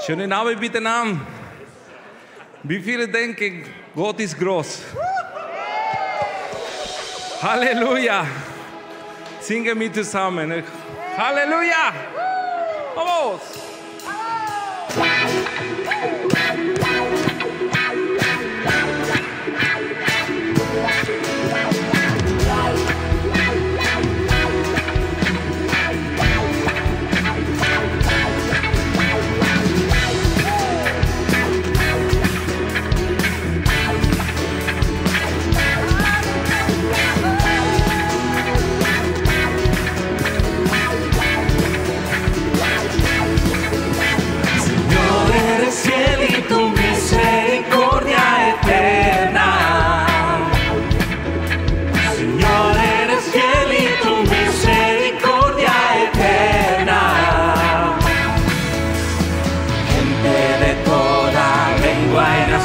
Schönen Abend miteinander. Wie viele denken, Gott ist groß? Halleluja. Singen wir zusammen. Halleluja. Vamos.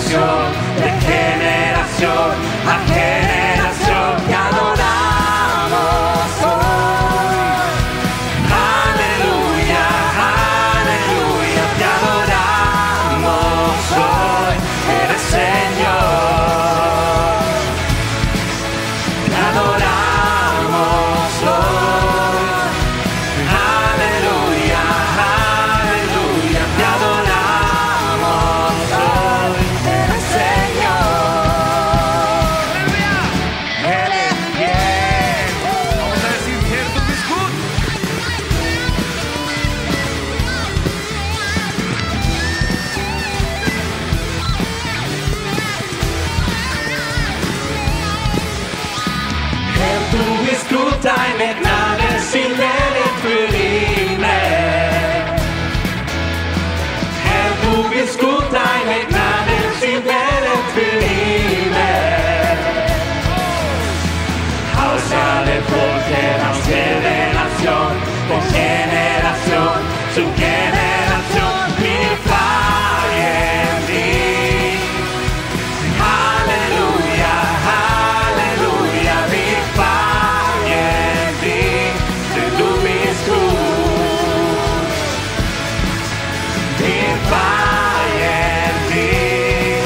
De generación a generación te adoramos hoy. Aleluya, aleluya, te adoramos hoy. Eres Señor, te adoramos hoy. Aleluya, aleluya, te adoramos hoy. Deine Gnade, sie lebt für immer. Herr, du bist gut, deine Gnade, sie lebt für immer. Aus allen Völkern, aus jeder Nation, von Generation zu Generation, wir feiern dich. Halleluja, Halleluja, wir feiern dich, denn du bist gut. Wir feiern dich.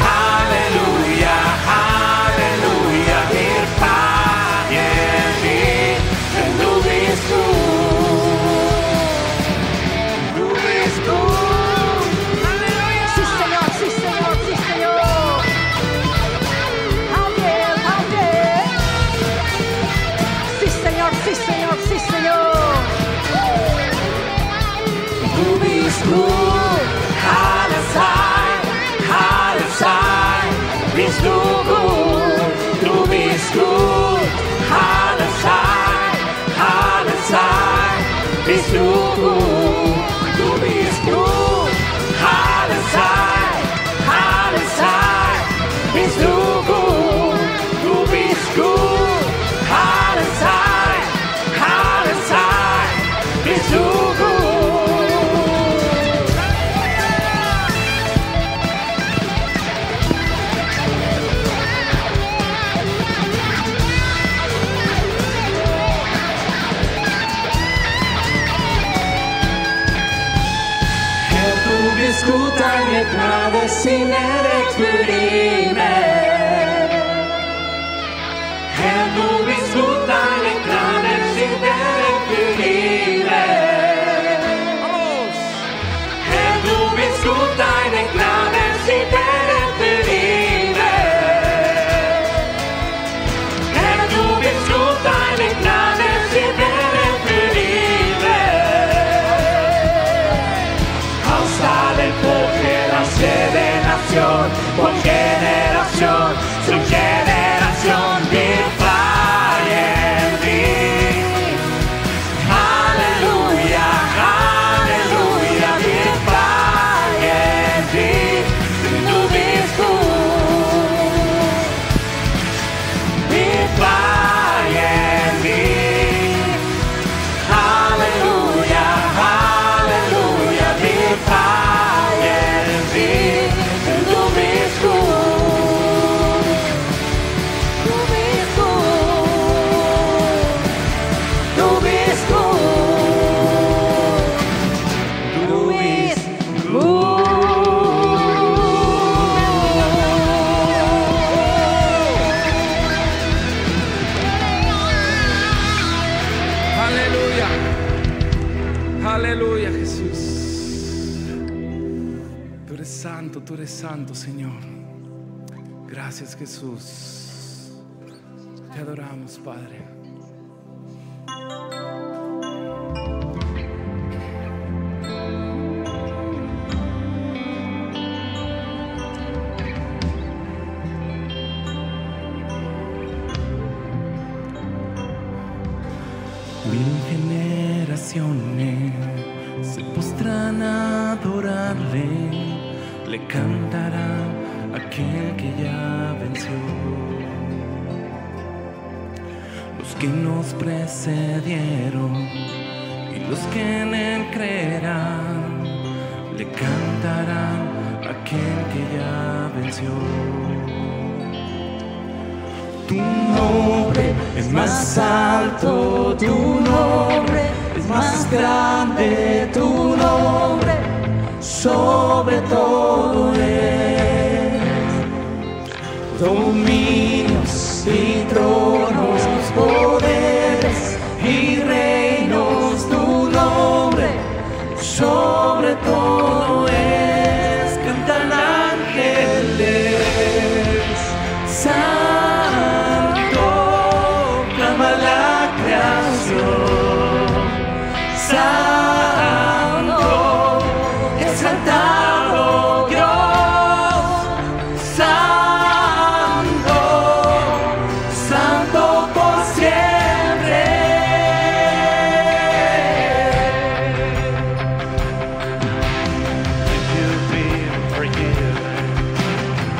Halleluja, Halleluja, wir feiern dich, denn du bist gut. Du bist gut. Halleluja. Sí, Señor, sí, Señor, sí, Señor. Amén, amén. Sí, Señor, sí, Señor, sí, Señor. Du bist gut, alles Heil, bist du gut, du bist gut, alles Heil, bist du gut, du bist gut, alles Heil, bist du gut, du bist gut, alles Heil, bist du gut. Herr, du bist gut, deine Gnade, sie nährt für immer. Herr, du bist gut, deine Gnade, sie nährt für immer. Herr, du bist gut, deine Gnade, sie nährt für immer. Herr, du bist gut, deine Gnade, sie nährt für immer. Aus allen Völkern, aus jeder Nation, von Generation zu Generation, wir feiern dich. Halleluja, Halleluja, wir feiern dich, denn du bist gut. Wir feiern dich. Halleluja, Halleluja, wir feiern dich, denn du bist gut. Du bist gut. Du bist gut. Du bist Aleluya. Aleluya, Jesús. Tú eres santo, Señor. Gracias, Jesús. Te adoramos, Padre. Mil generaciones se postran a adorarle, le cantarán a aquel que ya venció. Los que nos precedieron y los que en él creerán, le cantarán a aquel que ya venció. Tu nombre es más alto, tu nombre es más grande, tu nombre sobre todo es. Dominios y tronos, poderes y reinos, tu nombre sobre todo es. Cantan ángeles, santo, exaltado Dios, santo, santo por siempre. If you've been forgiven,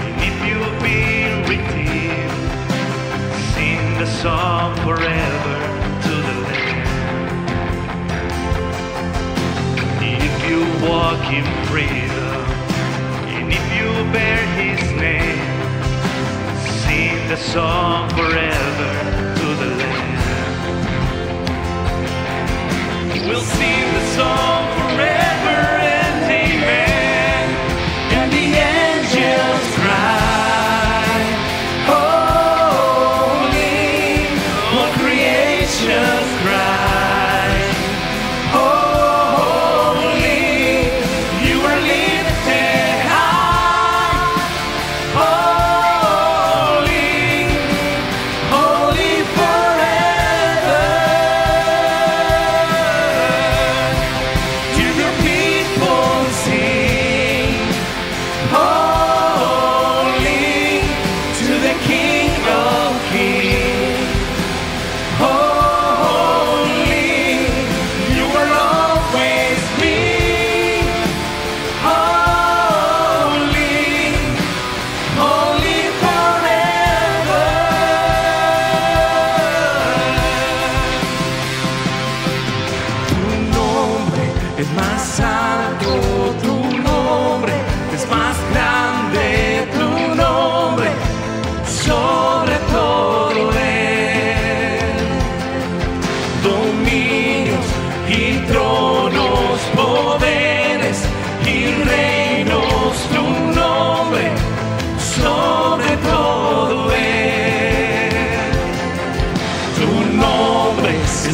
and if you've been redeemed, sing the song forever to the Lamb. You walk in freedom, and if you bear his name, sing the song forever to the Lamb. We'll sing the song forever and amen, and the angels cry, holy, all creation's cry.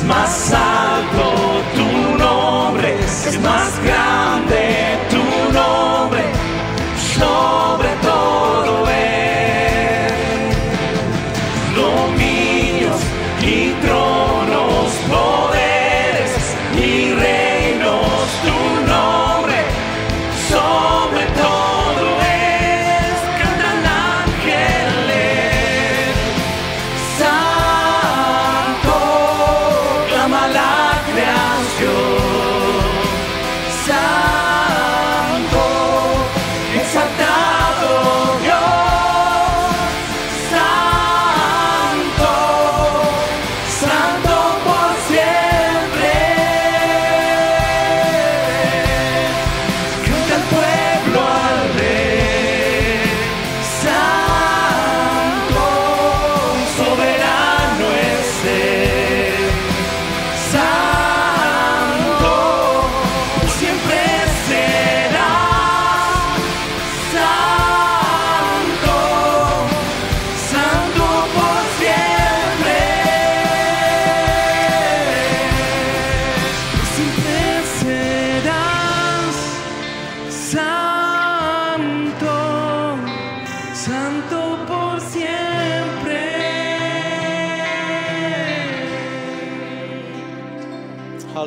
Más alto, tu nombre es más grande, tu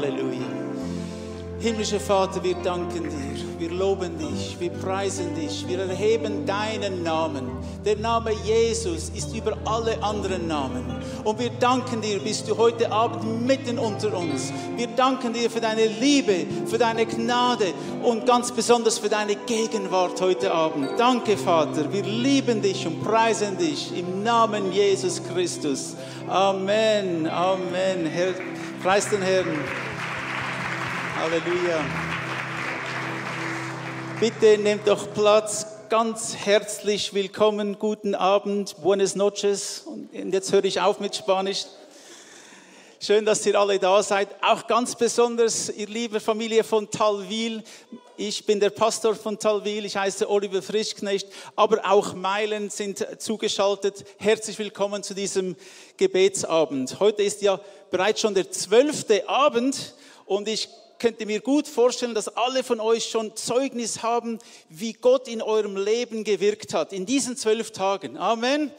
Halleluja. Himmlischer Vater, wir danken dir, wir loben dich, wir preisen dich, wir erheben deinen Namen. Der Name Jesus ist über alle anderen Namen. Und wir danken dir, bist du heute Abend mitten unter uns. Wir danken dir für deine Liebe, für deine Gnade und ganz besonders für deine Gegenwart heute Abend. Danke, Vater, wir lieben dich und preisen dich im Namen Jesus Christus. Amen, Amen. Herr, preis den Herrn. Halleluja. Bitte nehmt doch Platz. Ganz herzlich willkommen, guten Abend, buenas noches. Und jetzt höre ich auf mit Spanisch. Schön, dass ihr alle da seid. Auch ganz besonders, ihr liebe Familie von Talwil. Ich bin der Pastor von Talwil, ich heiße Oliver Frischknecht, aber auch Meilen sind zugeschaltet. Herzlich willkommen zu diesem Gebetsabend. Heute ist ja bereits schon der 12. Abend und ich könnte mir gut vorstellen, dass alle von euch schon Zeugnis haben, wie Gott in eurem Leben gewirkt hat, in diesen 12 Tagen. Amen.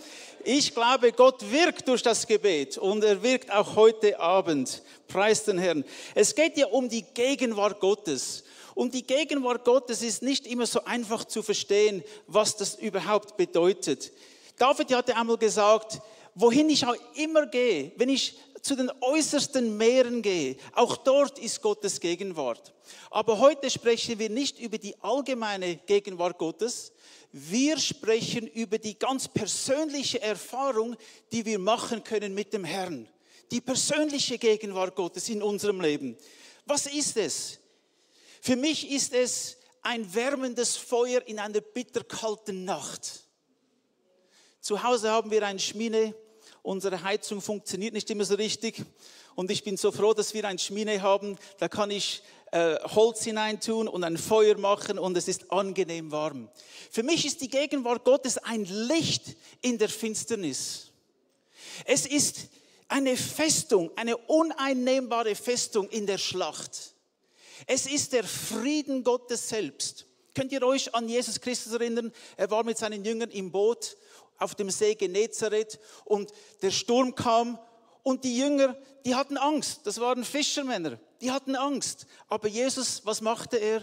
Ich glaube, Gott wirkt durch das Gebet und er wirkt auch heute Abend. Preis den Herrn. Es geht ja um die Gegenwart Gottes. Und die Gegenwart Gottes ist nicht immer so einfach zu verstehen, was das überhaupt bedeutet. David hatte einmal gesagt, wohin ich auch immer gehe, wenn ich zu den äußersten Meeren gehe, auch dort ist Gottes Gegenwart. Aber heute sprechen wir nicht über die allgemeine Gegenwart Gottes, wir sprechen über die ganz persönliche Erfahrung, die wir machen können mit dem Herrn. Die persönliche Gegenwart Gottes in unserem Leben. Was ist es? Für mich ist es ein wärmendes Feuer in einer bitterkalten Nacht. Zu Hause haben wir eine Schmine. Unsere Heizung funktioniert nicht immer so richtig und ich bin so froh, dass wir eine Schmine haben. Da kann ich Holz hineintun und ein Feuer machen und es ist angenehm warm. Für mich ist die Gegenwart Gottes ein Licht in der Finsternis. Es ist eine Festung, eine uneinnehmbare Festung in der Schlacht. Es ist der Frieden Gottes selbst. Könnt ihr euch an Jesus Christus erinnern? Er war mit seinen Jüngern im Boot auf dem See Genezareth und der Sturm kam und die Jünger, die hatten Angst. Das waren Fischermänner, die hatten Angst. Aber Jesus, was machte er?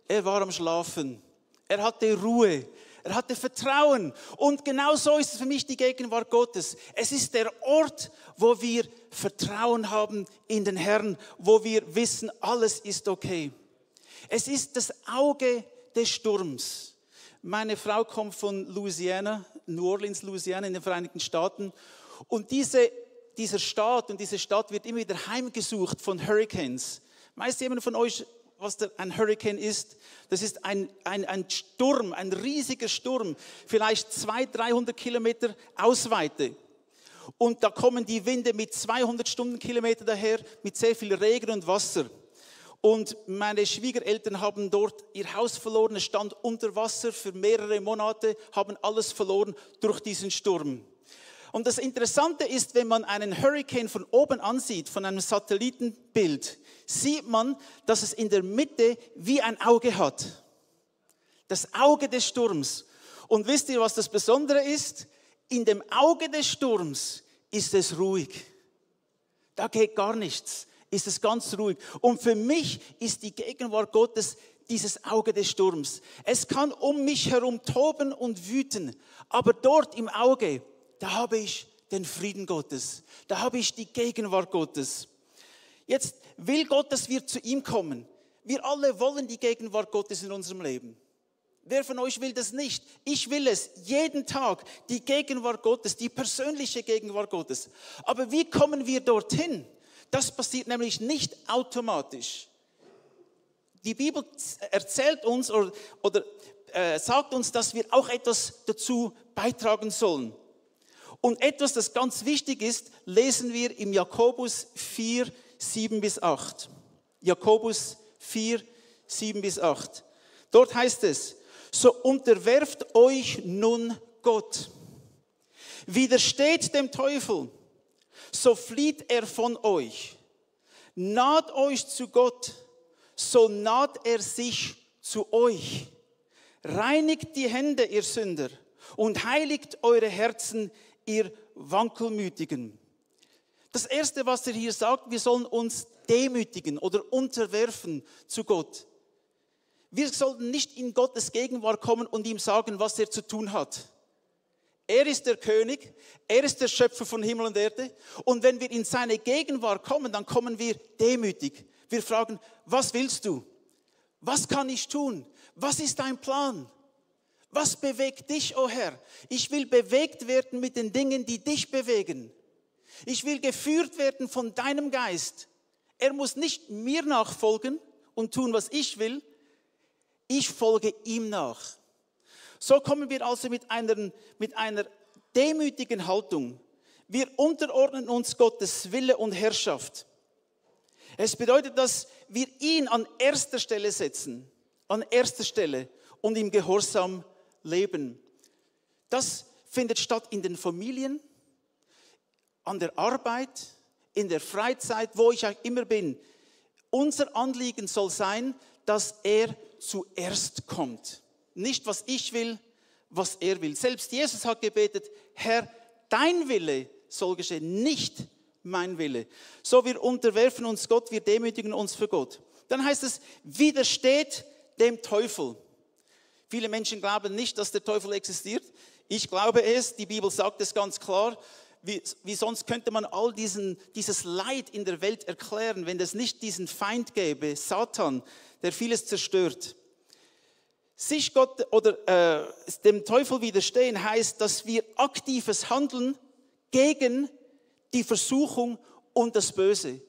Er war am Schlafen. Er hatte Ruhe. Er hatte Vertrauen. Und genau so ist es für mich die Gegenwart Gottes. Es ist der Ort, wo wir Vertrauen haben in den Herrn, wo wir wissen, alles ist okay. Es ist das Auge des Sturms. Meine Frau kommt von Louisiana, New Orleans, Louisiana in den Vereinigten Staaten. Und dieser Staat und diese Stadt wird immer wieder heimgesucht von Hurricanes. Weiß jemand von euch, was ein Hurricane ist? Das ist ein Sturm, ein riesiger Sturm, vielleicht 200-300 Kilometer Ausweite. Und da kommen die Winde mit 200 Stundenkilometer daher, mit sehr viel Regen und Wasser. Und meine Schwiegereltern haben dort ihr Haus verloren, es stand unter Wasser für mehrere Monate, haben alles verloren durch diesen Sturm. Und das Interessante ist, wenn man einen Hurricane von oben ansieht, von einem Satellitenbild, sieht man, dass es in der Mitte wie ein Auge hat. Das Auge des Sturms. Und wisst ihr, was das Besondere ist? In dem Auge des Sturms ist es ruhig. Da geht gar nichts. Ist es ganz ruhig. Und für mich ist die Gegenwart Gottes dieses Auge des Sturms. Es kann um mich herum toben und wüten, aber dort im Auge, da habe ich den Frieden Gottes. Da habe ich die Gegenwart Gottes. Jetzt will Gott, dass wir zu ihm kommen. Wir alle wollen die Gegenwart Gottes in unserem Leben. Wer von euch will das nicht? Ich will es jeden Tag, die Gegenwart Gottes, die persönliche Gegenwart Gottes. Aber wie kommen wir dorthin? Das passiert nämlich nicht automatisch. Die Bibel erzählt uns oder sagt uns, dass wir auch etwas dazu beitragen sollen. Und etwas, das ganz wichtig ist, lesen wir im Jakobus 4, 7 bis 8. Jakobus 4, 7 bis 8. Dort heißt es, so unterwerft euch nun Gott. Widersteht dem Teufel, so flieht er von euch. Naht euch zu Gott, so naht er sich zu euch. Reinigt die Hände, ihr Sünder, und heiligt eure Herzen, ihr Wankelmütigen. Das Erste, was er hier sagt, wir sollen uns demütigen oder unterwerfen zu Gott. Wir sollten nicht in Gottes Gegenwart kommen und ihm sagen, was er zu tun hat. Er ist der König, er ist der Schöpfer von Himmel und Erde. Und wenn wir in seine Gegenwart kommen, dann kommen wir demütig. Wir fragen, was willst du? Was kann ich tun? Was ist dein Plan? Was bewegt dich, o Herr? Ich will bewegt werden mit den Dingen, die dich bewegen. Ich will geführt werden von deinem Geist. Er muss nicht mir nachfolgen und tun, was ich will. Ich folge ihm nach. So kommen wir also mit einer demütigen Haltung. Wir unterordnen uns Gottes Wille und Herrschaft. Es bedeutet, dass wir ihn an erster Stelle setzen, an erster Stelle und im Gehorsam leben. Das findet statt in den Familien, an der Arbeit, in der Freizeit, wo ich auch immer bin. Unser Anliegen soll sein, dass er zuerst kommt. Nicht, was ich will, was er will. Selbst Jesus hat gebetet, Herr, dein Wille soll geschehen, nicht mein Wille. So, wir unterwerfen uns Gott, wir demütigen uns für Gott. Dann heißt es, widersteht dem Teufel. Viele Menschen glauben nicht, dass der Teufel existiert. Ich glaube es, die Bibel sagt es ganz klar. Wie sonst könnte man all dieses Leid in der Welt erklären, wenn es nicht diesen Feind gäbe, Satan, der vieles zerstört. Sich Gott oder dem Teufel widerstehen heißt, dass wir aktives Handeln gegen die Versuchung und das Böse.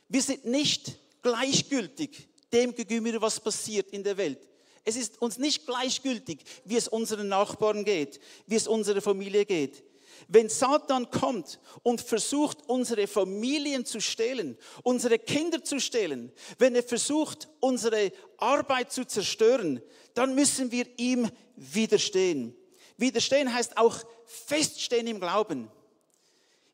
Wir sind nicht gleichgültig dem gegenüber, was passiert in der Welt. Es ist uns nicht gleichgültig, wie es unseren Nachbarn geht, wie es unserer Familie geht. Wenn Satan kommt und versucht, unsere Familien zu stehlen, unsere Kinder zu stehlen, wenn er versucht, unsere Arbeit zu zerstören, dann müssen wir ihm widerstehen. Widerstehen heißt auch feststehen im Glauben.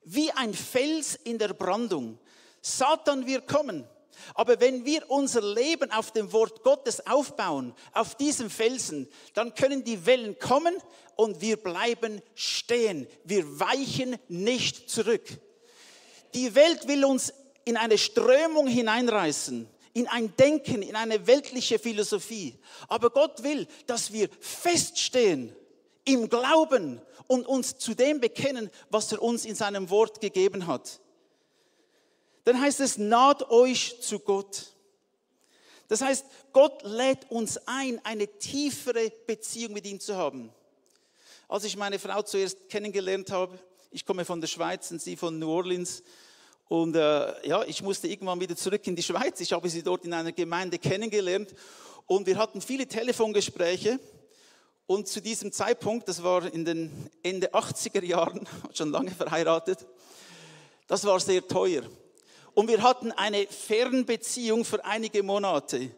Wie ein Fels in der Brandung. Satan wird kommen. Aber wenn wir unser Leben auf dem Wort Gottes aufbauen, auf diesem Felsen, dann können die Wellen kommen und wir bleiben stehen. Wir weichen nicht zurück. Die Welt will uns in eine Strömung hineinreißen, in ein Denken, in eine weltliche Philosophie. Aber Gott will, dass wir feststehen im Glauben und uns zu dem bekennen, was er uns in seinem Wort gegeben hat. Dann heißt es, naht euch zu Gott. Das heißt, Gott lädt uns ein, eine tiefere Beziehung mit ihm zu haben. Als ich meine Frau zuerst kennengelernt habe, ich komme von der Schweiz und sie von New Orleans, und ich musste irgendwann wieder zurück in die Schweiz. Ich habe sie dort in einer Gemeinde kennengelernt und wir hatten viele Telefongespräche. Und zu diesem Zeitpunkt, das war in den Ende 80er Jahren, schon lange verheiratet, das war sehr teuer. Und wir hatten eine Fernbeziehung für einige Monate.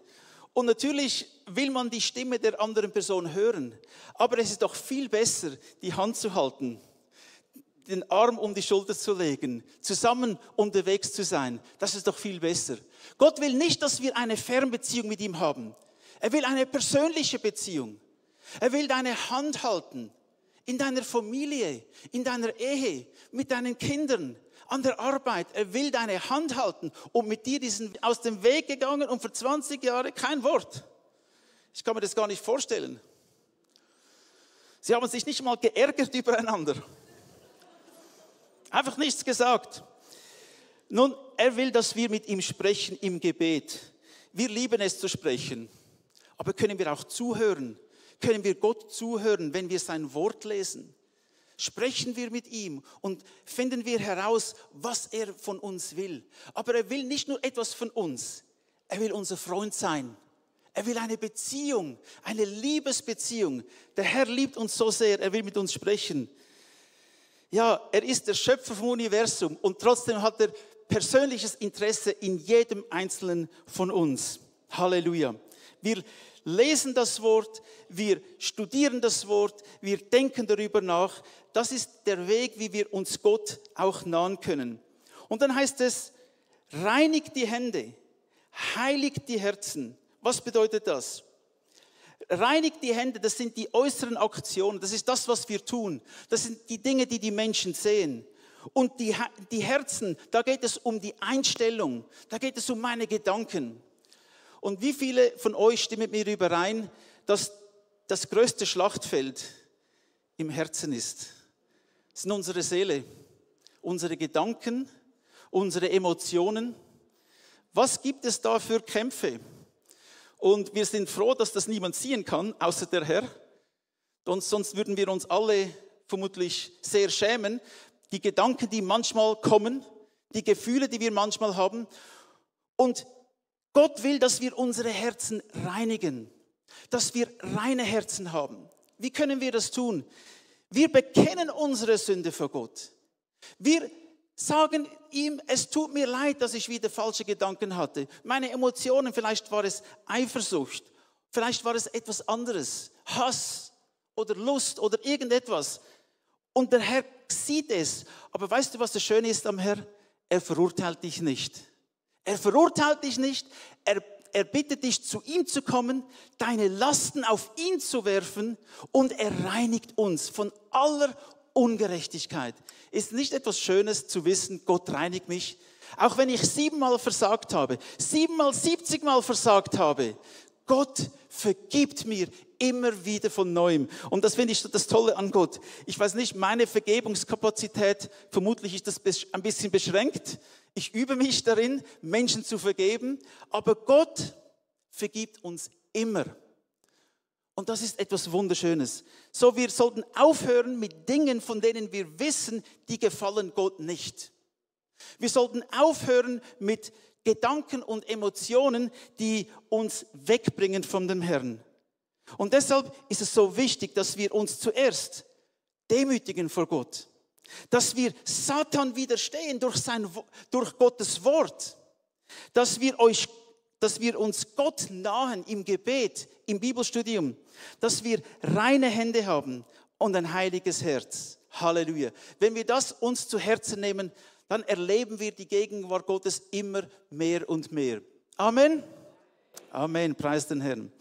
Und natürlich will man die Stimme der anderen Person hören. Aber es ist doch viel besser, die Hand zu halten, den Arm um die Schulter zu legen, zusammen unterwegs zu sein. Das ist doch viel besser. Gott will nicht, dass wir eine Fernbeziehung mit ihm haben. Er will eine persönliche Beziehung. Er will deine Hand halten. In deiner Familie, in deiner Ehe, mit deinen Kindern, an der Arbeit. Er will deine Hand halten und mit dir aus dem Weg gegangen und für 20 Jahre kein Wort. Ich kann mir das gar nicht vorstellen. Sie haben sich nicht mal geärgert übereinander. Einfach nichts gesagt. Nun, er will, dass wir mit ihm sprechen im Gebet. Wir lieben es zu sprechen. Aber können wir auch zuhören? Können wir Gott zuhören, wenn wir sein Wort lesen? Sprechen wir mit ihm und finden wir heraus, was er von uns will. Aber er will nicht nur etwas von uns. Er will unser Freund sein. Er will eine Beziehung, eine Liebesbeziehung. Der Herr liebt uns so sehr, er will mit uns sprechen. Ja, er ist der Schöpfer vom Universum und trotzdem hat er persönliches Interesse in jedem Einzelnen von uns. Halleluja. Wir lesen das Wort, wir studieren das Wort, wir denken darüber nach. Das ist der Weg, wie wir uns Gott auch nahen können. Und dann heißt es, reinigt die Hände, heiligt die Herzen. Was bedeutet das? Reinigt die Hände, das sind die äußeren Aktionen, das ist das, was wir tun. Das sind die Dinge, die die Menschen sehen. Und die Herzen, da geht es um die Einstellung, da geht es um meine Gedanken. Und wie viele von euch stimmen mit mir überein, dass das größte Schlachtfeld im Herzen ist? Das ist unsere Seele, unsere Gedanken, unsere Emotionen. Was gibt es da für Kämpfe? Und wir sind froh, dass das niemand sehen kann, außer der Herr. Und sonst würden wir uns alle vermutlich sehr schämen. Die Gedanken, die manchmal kommen, die Gefühle, die wir manchmal haben. Und Gott will, dass wir unsere Herzen reinigen, dass wir reine Herzen haben. Wie können wir das tun? Wir bekennen unsere Sünde vor Gott. Wir sagen ihm, es tut mir leid, dass ich wieder falsche Gedanken hatte. Meine Emotionen, vielleicht war es Eifersucht, vielleicht war es etwas anderes, Hass oder Lust oder irgendetwas. Und der Herr sieht es. Aber weißt du, was das Schöne ist am Herrn? Er verurteilt dich nicht. Er verurteilt dich nicht. Er bittet dich, zu ihm zu kommen, deine Lasten auf ihn zu werfen und er reinigt uns von aller Ungerechtigkeit. Ist nicht etwas Schönes zu wissen, Gott reinigt mich? Auch wenn ich 7-mal versagt habe, 7-mal, 70-mal versagt habe, Gott vergibt mir immer wieder von Neuem. Und das finde ich das Tolle an Gott. Ich weiß nicht, meine Vergebungskapazität, vermutlich ist das ein bisschen beschränkt. Ich übe mich darin, Menschen zu vergeben. Aber Gott vergibt uns immer. Und das ist etwas Wunderschönes. So, wir sollten aufhören mit Dingen, von denen wir wissen, die gefallen Gott nicht. Wir sollten aufhören mit Gedanken und Emotionen, die uns wegbringen von dem Herrn. Und deshalb ist es so wichtig, dass wir uns zuerst demütigen vor Gott. Dass wir Satan widerstehen durch Gottes Wort. Dass wir uns Gott nahen im Gebet, im Bibelstudium. Dass wir reine Hände haben und ein heiliges Herz. Halleluja. Wenn wir das uns zu Herzen nehmen, dann erleben wir die Gegenwart Gottes immer mehr und mehr. Amen. Amen. Preis den Herrn.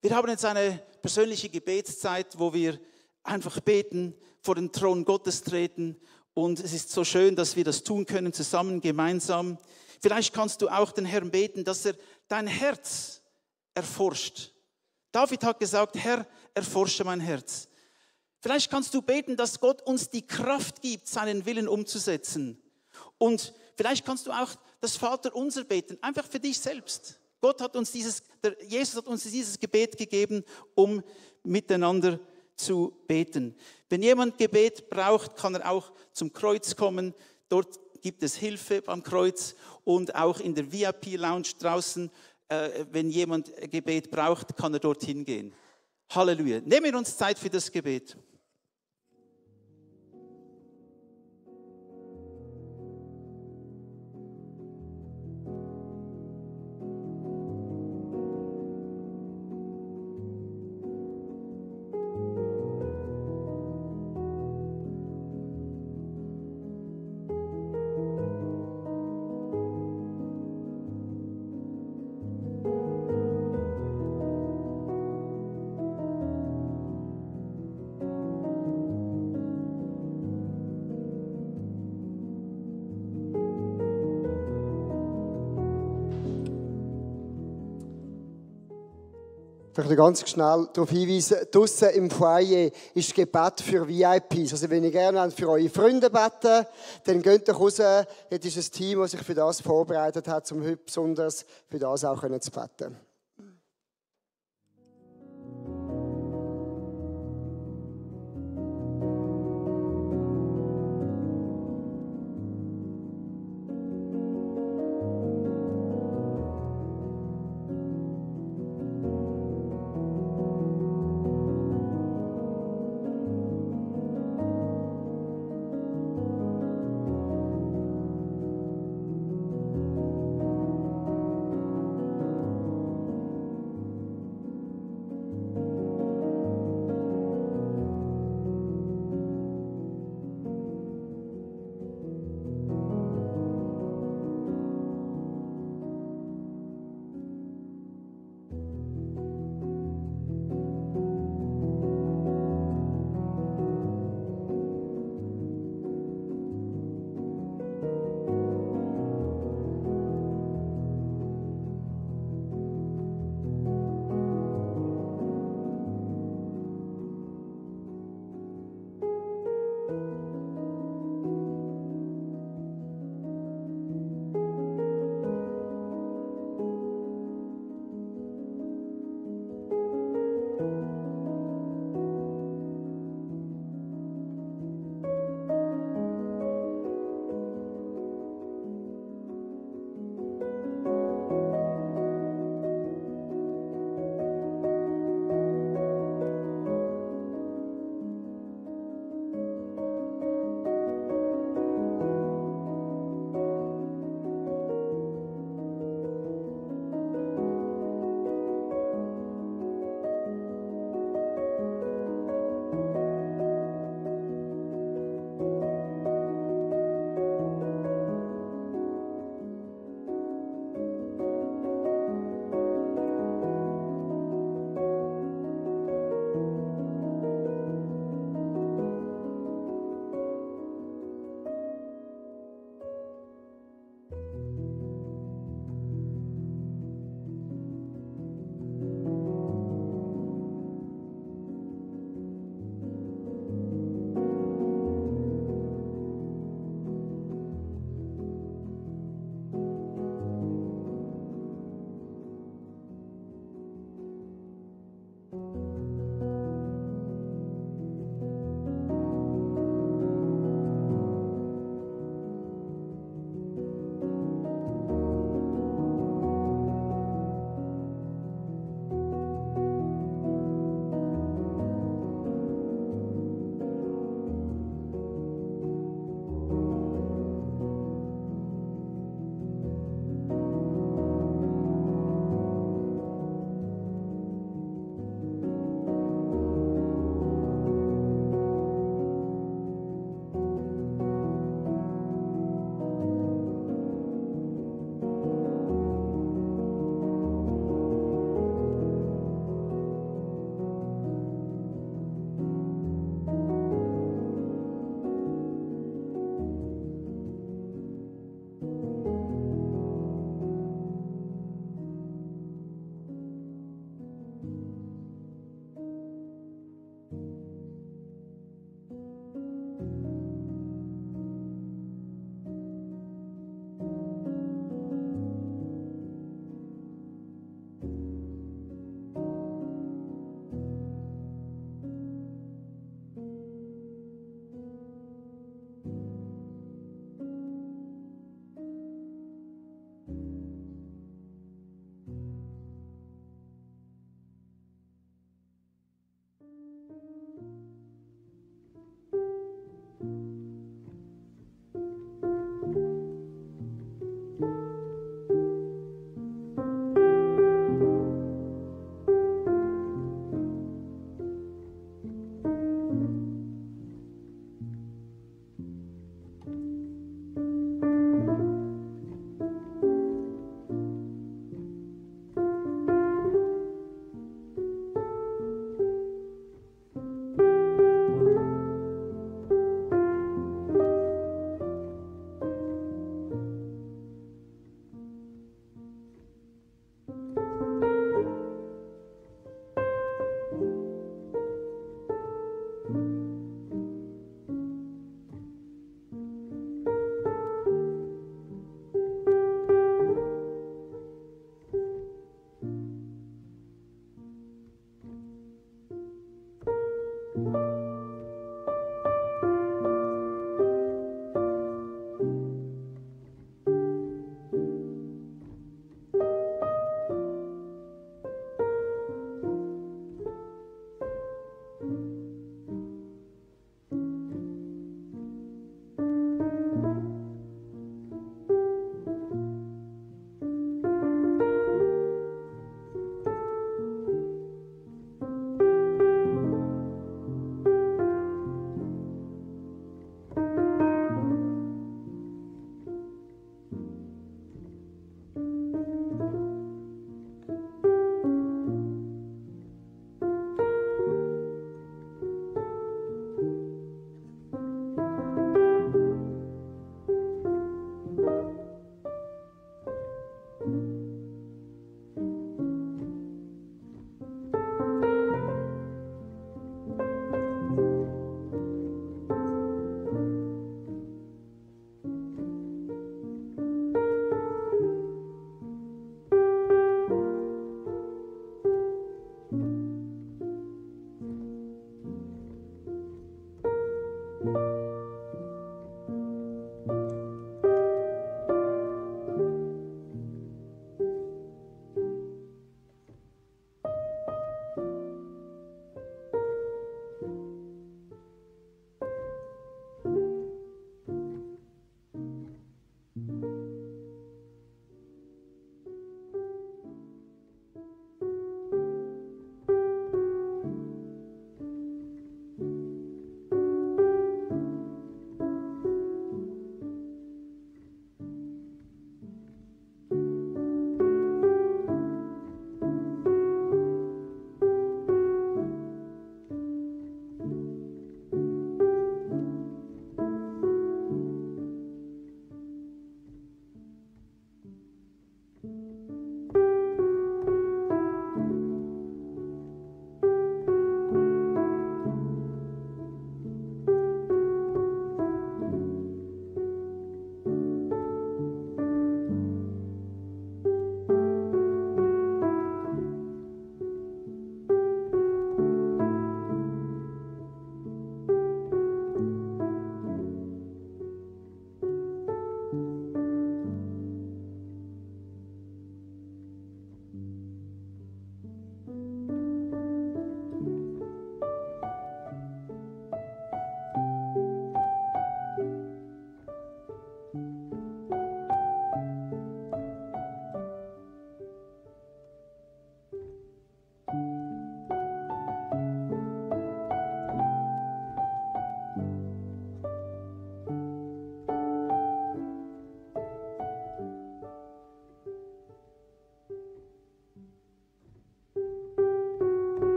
Wir haben jetzt eine persönliche Gebetszeit, wo wir einfach beten, vor den Thron Gottes treten. Und es ist so schön, dass wir das tun können, zusammen, gemeinsam. Vielleicht kannst du auch den Herrn beten, dass er dein Herz erforscht. David hat gesagt, Herr, erforsche mein Herz. Vielleicht kannst du beten, dass Gott uns die Kraft gibt, seinen Willen umzusetzen. Und vielleicht kannst du auch das Vaterunser beten, einfach für dich selbst. Jesus hat uns dieses Gebet gegeben, um miteinander zu beten. Wenn jemand Gebet braucht, kann er auch zum Kreuz kommen. Dort gibt es Hilfe beim Kreuz und auch in der VIP-Lounge draußen. Wenn jemand Gebet braucht, kann er dorthin gehen. Halleluja. Nehmen wir uns Zeit für das Gebet. Ich möchte ganz schnell darauf hinweisen, draussen im Foyer ist Gebet für VIPs. Also wenn ihr gerne für eure Freunde beten, dann geht doch raus. Jetzt ist ein Team, das sich für das vorbereitet hat, um heute besonders für das auch zu beten.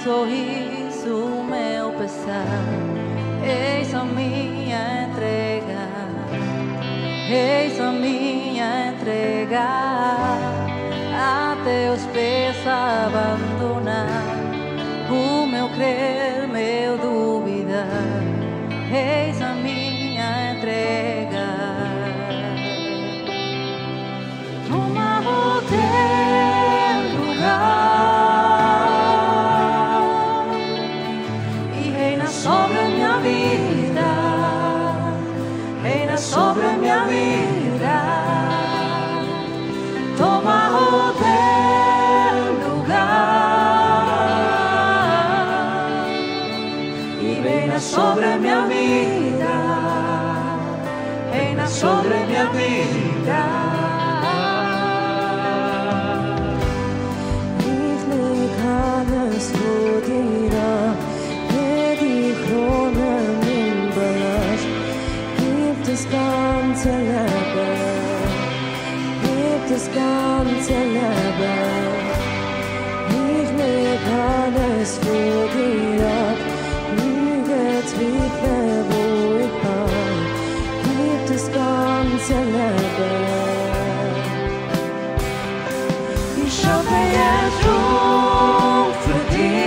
sorriso, meu pesar, eis a minha entrega, eis a minha entrega, a teus pés abandonar, o meu crer, meu duvidar, eis a minha entrega. Toma o teu lugar. Sobre a minha vida, reina sobre a minha vida, toma o teu lugar e reina sobre a minha vida, reina sobre a minha vida. Ich leg alles vor dir ab. Kronen im Ballast, gib das ganze Leben, gib das ganze Leben. Ich leg alles vor dir ab, Lüge, Zweifel, wo ich bin, gib das ganze Leben. Ich schaffe jetzt Ruhe für dich.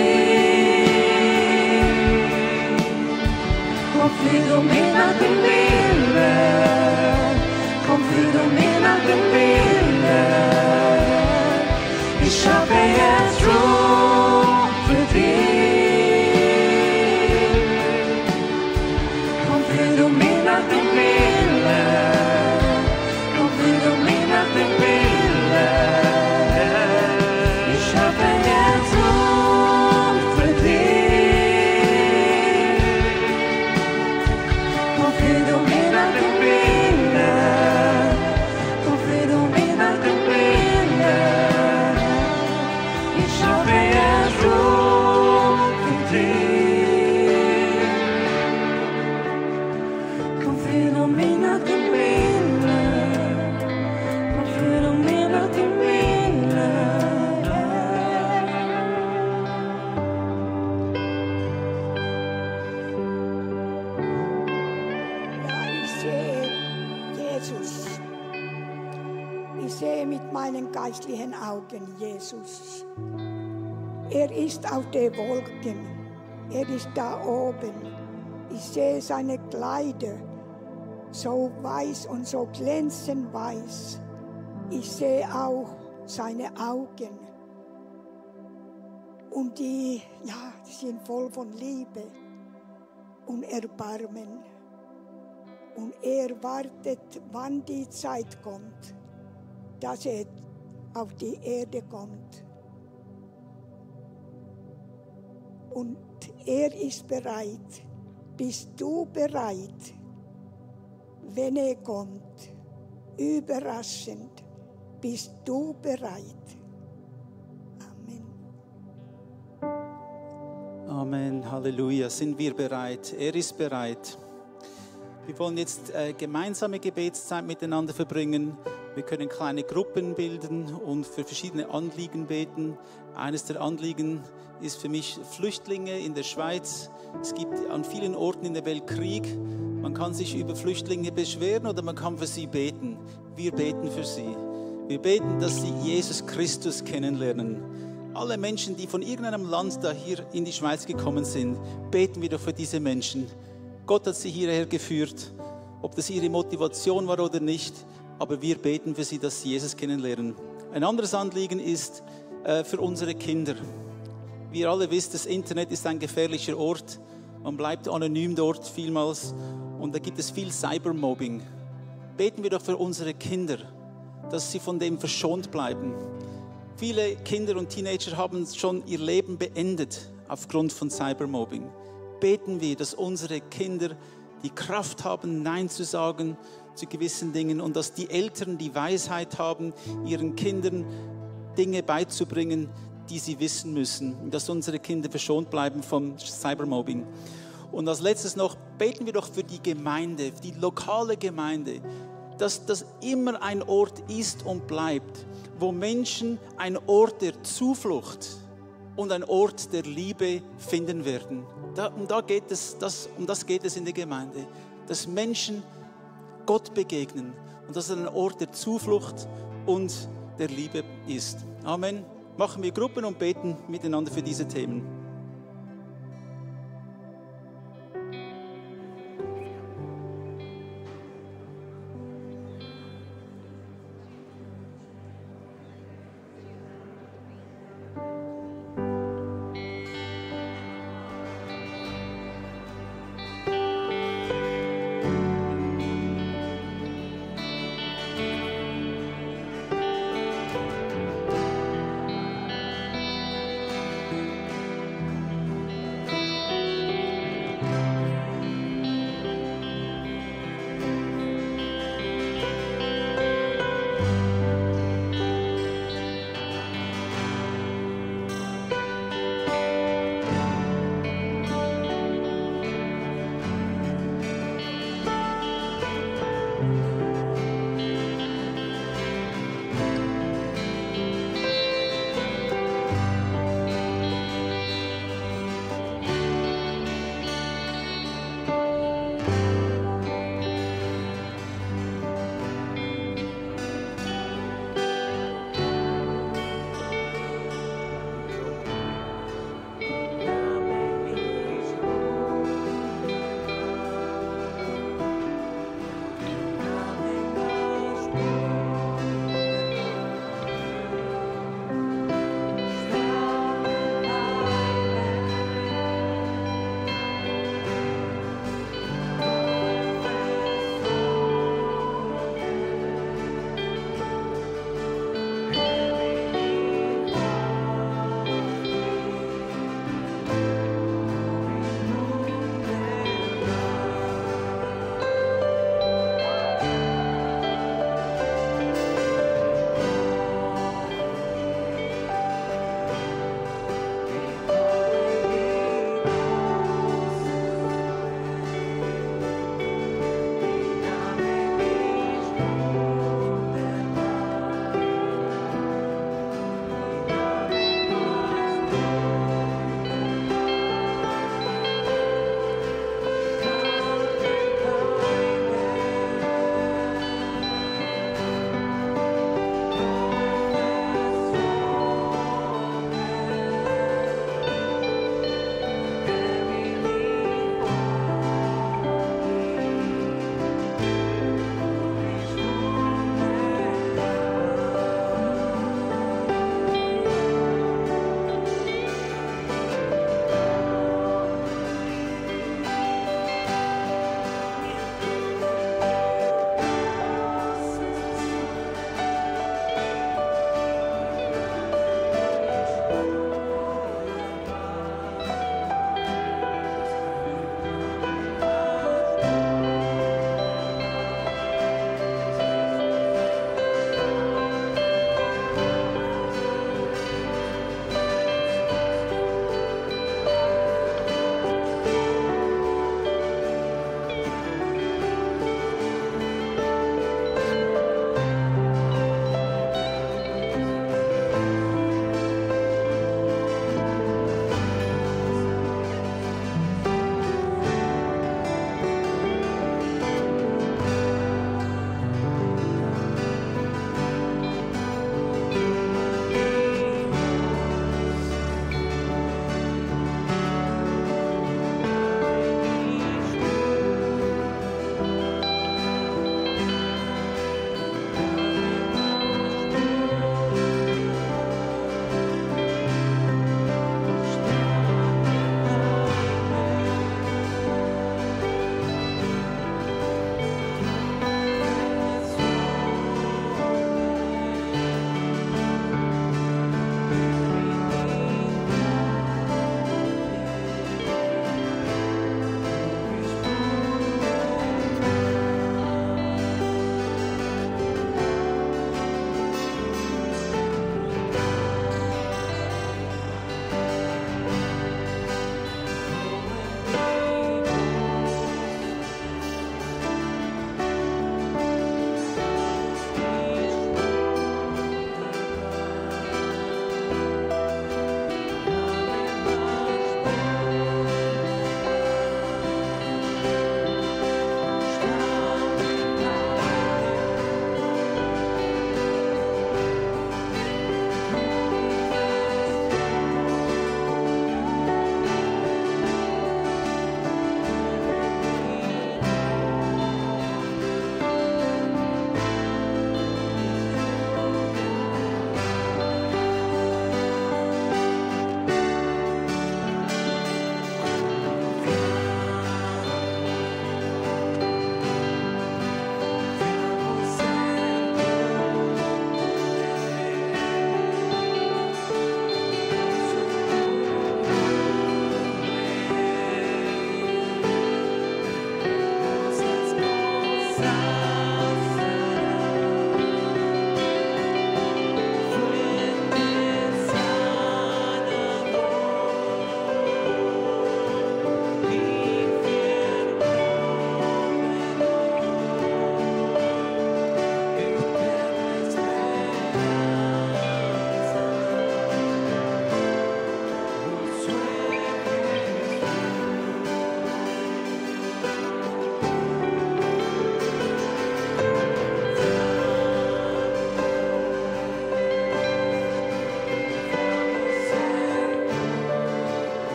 Confido me na temida, confido me na temida. Ich habe jetzt Ruhe für dich. Confido me na temida, confido me na temida. Ich habe jetzt Ruhe für dich. Confido me na tempina, confido me na tempina. Ich habe jetzt Ruhe für dich. Confido me na tempina, confido me na tempina. Ich sehe mit meinen geistlichen Augen Jesus. Er ist auf den Wolken. Er ist da oben. Ich sehe seine Kleider, so weiß und so glänzend weiß. Ich sehe auch seine Augen. Und die sind voll von Liebe und Erbarmen. Und er wartet, wann die Zeit kommt, dass er auf die Erde kommt. Und er ist bereit. Bist du bereit, wenn er kommt? Überraschend. Bist du bereit? Amen. Amen, Halleluja. Sind wir bereit? Er ist bereit. Wir wollen jetzt gemeinsame Gebetszeit miteinander verbringen. Wir können kleine Gruppen bilden und für verschiedene Anliegen beten. Eines der Anliegen ist für mich Flüchtlinge in der Schweiz. Es gibt an vielen Orten in der Welt Krieg. Man kann sich über Flüchtlinge beschweren oder man kann für sie beten. Wir beten für sie. Wir beten, dass sie Jesus Christus kennenlernen. Alle Menschen, die von irgendeinem Land da hier in die Schweiz gekommen sind, beten wir doch für diese Menschen. Gott hat sie hierher geführt, ob das ihre Motivation war oder nicht, aber wir beten für sie, dass sie Jesus kennenlernen. Ein anderes Anliegen ist für unsere Kinder. Wie ihr alle wisst, das Internet ist ein gefährlicher Ort. Man bleibt anonym dort vielmals und da gibt es viel Cybermobbing. Beten wir doch für unsere Kinder, dass sie von dem verschont bleiben. Viele Kinder und Teenager haben schon ihr Leben beendet aufgrund von Cybermobbing. Beten wir, dass unsere Kinder die Kraft haben, Nein zu sagen zu gewissen Dingen und dass die Eltern die Weisheit haben, ihren Kindern Dinge beizubringen, die sie wissen müssen. Und dass unsere Kinder verschont bleiben vom Cybermobbing. Und als letztes noch, beten wir doch für die Gemeinde, die lokale Gemeinde, dass das immer ein Ort ist und bleibt, wo Menschen einen Ort der Zuflucht und ein Ort der Liebe finden werden. Um das geht es in der Gemeinde, dass Menschen Gott begegnen und dass es ein Ort der Zuflucht und der Liebe ist. Amen. Machen wir Gruppen und beten miteinander für diese Themen.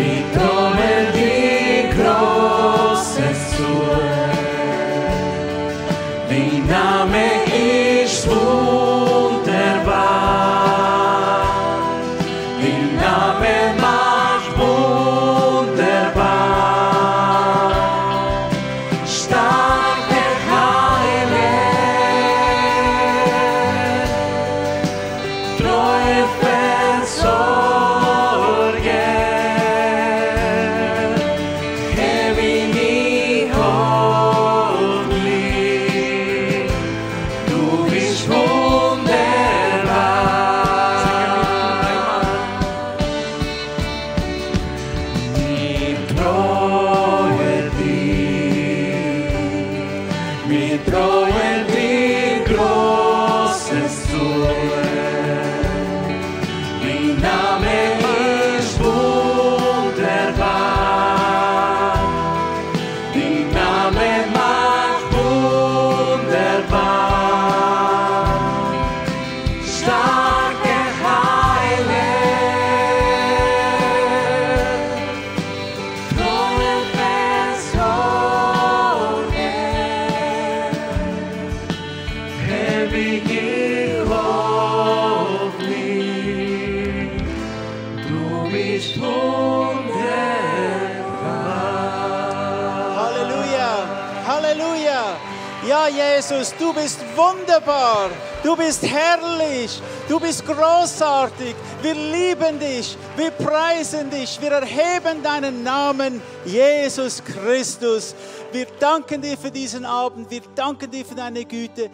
wir trauen dir Großes zu. Dein Name ist wunderbar, dein Name macht wunderbar, starke Heiler, treue Versorger, ewig holy, du bist wunderbar. Wir trauen dir Großes zu. Dein Name ist wunderbar, dein Name macht wunderbar, starke Heiler, treue Versorger, ewige Hoffnung, du bist wunderbar. Halleluja, Halleluja. Ja, Jesus, du bist wunderbar, du bist herrlich, du bist großartig. Wir lieben dich, wir preisen dich, wir erheben deinen Namen, Jesus Christus. Wir danken dir für diesen Abend, wir danken dir für deine Güte.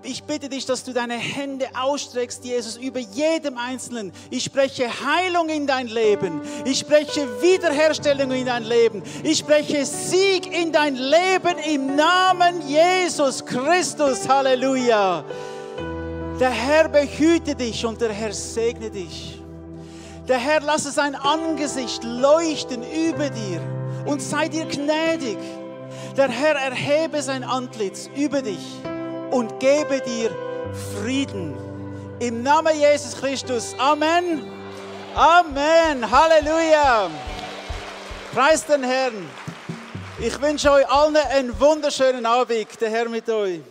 Ich bitte dich, dass du deine Hände ausstreckst, Jesus, über jedem Einzelnen. Ich spreche Heilung in dein Leben. Ich spreche Wiederherstellung in dein Leben. Ich spreche Sieg in dein Leben im Namen Jesus Christus. Halleluja. Der Herr behüte dich und der Herr segne dich. Der Herr lasse sein Angesicht leuchten über dir und sei dir gnädig. Der Herr erhebe sein Antlitz über dich und gebe dir Frieden. Im Namen Jesus Christus. Amen. Amen. Halleluja. Preis den Herrn. Ich wünsche euch allen einen wunderschönen Abend. Der Herr mit euch.